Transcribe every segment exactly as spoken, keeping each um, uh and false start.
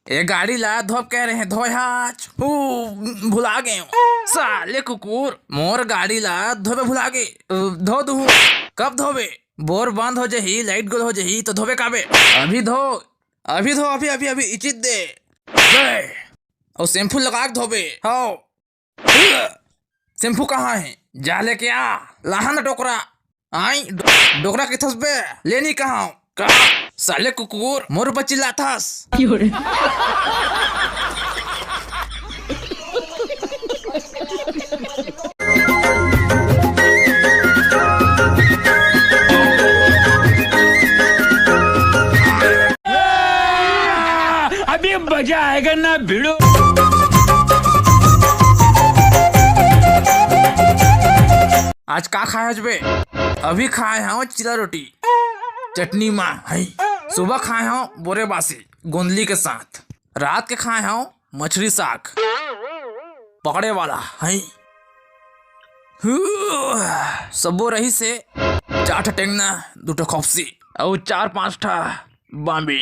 ए गाड़ी ला धोब कहे रहें, धोय हच। हू, भुला गेंव। साले कुकुर, मोर गाड़ी ला धोबे भुला गे। अ, धो दूहूँ। कब धोबे? बोर बंद हो जही, लाइट गोल हो जही, तो धोबे काबे? अभी धो, अभी धो, अभी, अभी, अभी, इचित दे। बे, अउ शैम्पू लगा के धोबे। हव। शैम्पू कहाँ हे? जा लेके आ। लाहा ना डोकरा। आई, डो-, डोकरा कहिथस बे? ले नी कहाँ? का? साले कुकुर, मोर ऊपर चिल्लाथस। अभी मजा आएगा ना भिड़ू। आज का खाए हच बे? अभी खाए हंव चीला रोटी, चटनी मा हई। सुबह खाए हंव बोरे बासी गोंदली के साथ। रात के खाए हंव मछरी साग पकड़े वाला हई। हू, सबो रहिसे चार ठा टेंगना, दू ठा खोपसी, अउ चार पांच ठा बांबी,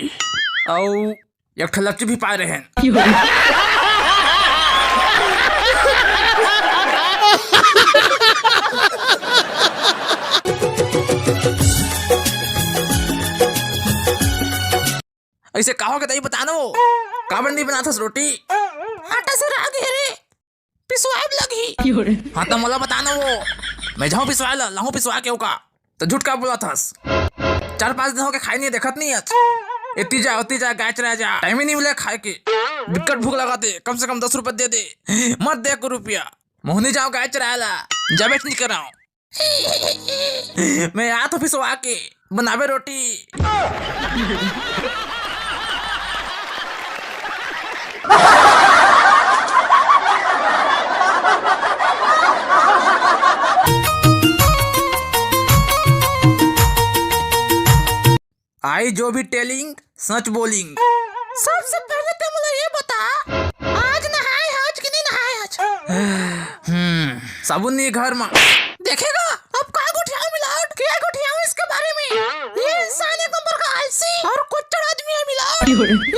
अउ एक ठा लच्ची भी पाए रहेन। अइसे का होगे दाई, बता ना वो। काबर नहीं बनाथस रोटी? आटा से राग हे रे, पिसवाए लगही। हाँ, त मोला बता ना वो। मैं जाऊँ पिसवाए ला, लाहूँ पिसवा के ओका। त झूठ का बोलथस? चार पांच दिन होगे खाए नहीं, देखत नहीं हच। एती जा, ओती जा, गाय चराए जा। टाइम ही नहीं मिले खाए के। बिकट भूख लगाथे, कम से कम दस रुपया दे दे। मत दे एको रुपया। मोहनी जाओ गाय चराए ला। जाबेच नहीं करंव। मैं आत हंव पिसवा के, बनाबे रोटी। आई जो भी टेलिंग, सच बोलिंग। सबसे पहले ते मोला ये बता, आज नहाए हच कि नहीं नहाए हच? हम्म, साबुन नहीं घर मा। देखेगा, अब का गोठियाऊं मिलावट, क्या गोठियाऊं इसके बारे में? ये इंसान एक नंबर का आलसी और कुचड़ आदमी है मिलावट।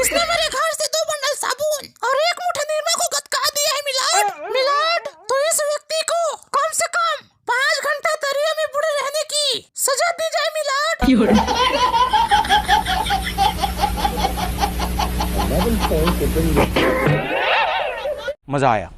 इसने मेरे घर से दो बंडल साबुन और एक मुट्ठी निरमा को गतका दिया है मिलावट। मिलावट, तो इस व्यक्ति को कम से कम पाँच घंटा तरिया में बूड़े रहने की सजा दी जाए मिलावट। मजा आया।